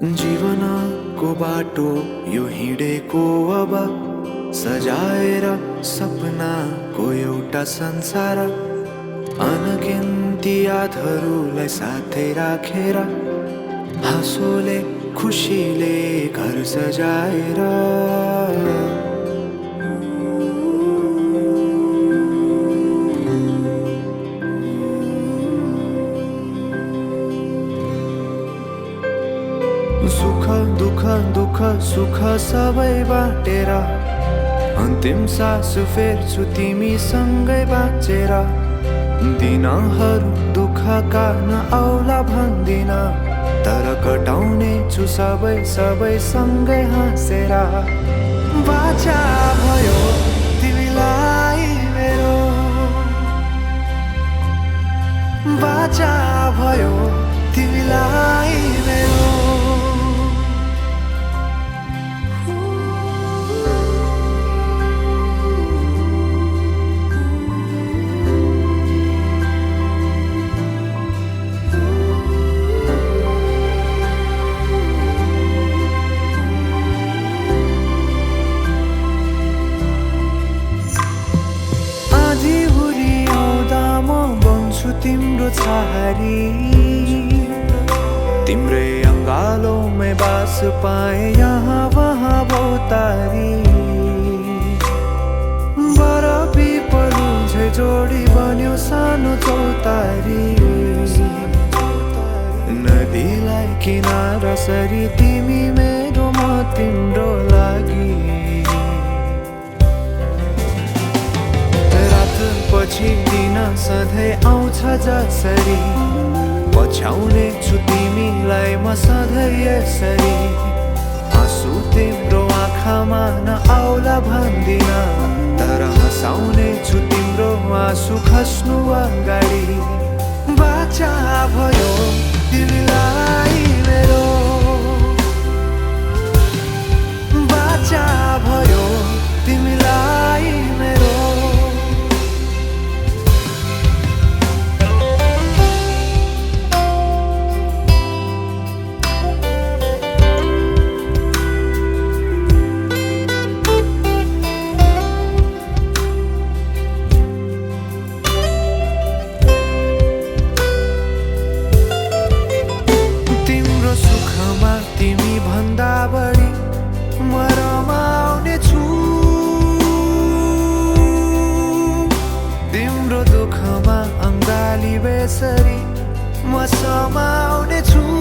जीवनको बाटो यो हिँडेको अब सजाएर सपनाको एउटा संसार अनगिन्ती यादहरूलाई साथै राखेर हाँसोले खुसीले घर सजाएर सुख दुःख दुःख सुख सबै बाटेर अन्तिम सास फेर्छु तिमीसँगै बाँचेर दिनहरू दुःखका नआउला भन्दिन तर कटाउने छु सबै सबै सँगै हाँसेर बाचा भयो तिमीलाई मेरो बाचा भयो तिमीलाई मेरो तिम्रो छहारी तिम्रै अङ्गालोमै बास पाए यहाँ वहाँ भौतारी बर पिपलु झै जोडी बन्यो सानो चौतारी नदीलाई किनारा सरी तिमी मेरो म तिम्रो लागि पछि दिन सधैँ आउँछ जसरी पछ्याउने छु तिमीलाई म सधैँ यसरी आँसु तिम्रो आँखामा नआउला भन्दिन तर हँसाउने छु तिम्रो आँसु खस्नु अगाडि बाचा भयो तिमीलाई मेरो बाचा भयो तिमीलाई मेरो तिमी भन्दा बढी म रमाउने छु तिम्रो दुःखमा अङ्गाली बेसरी म समाउने छु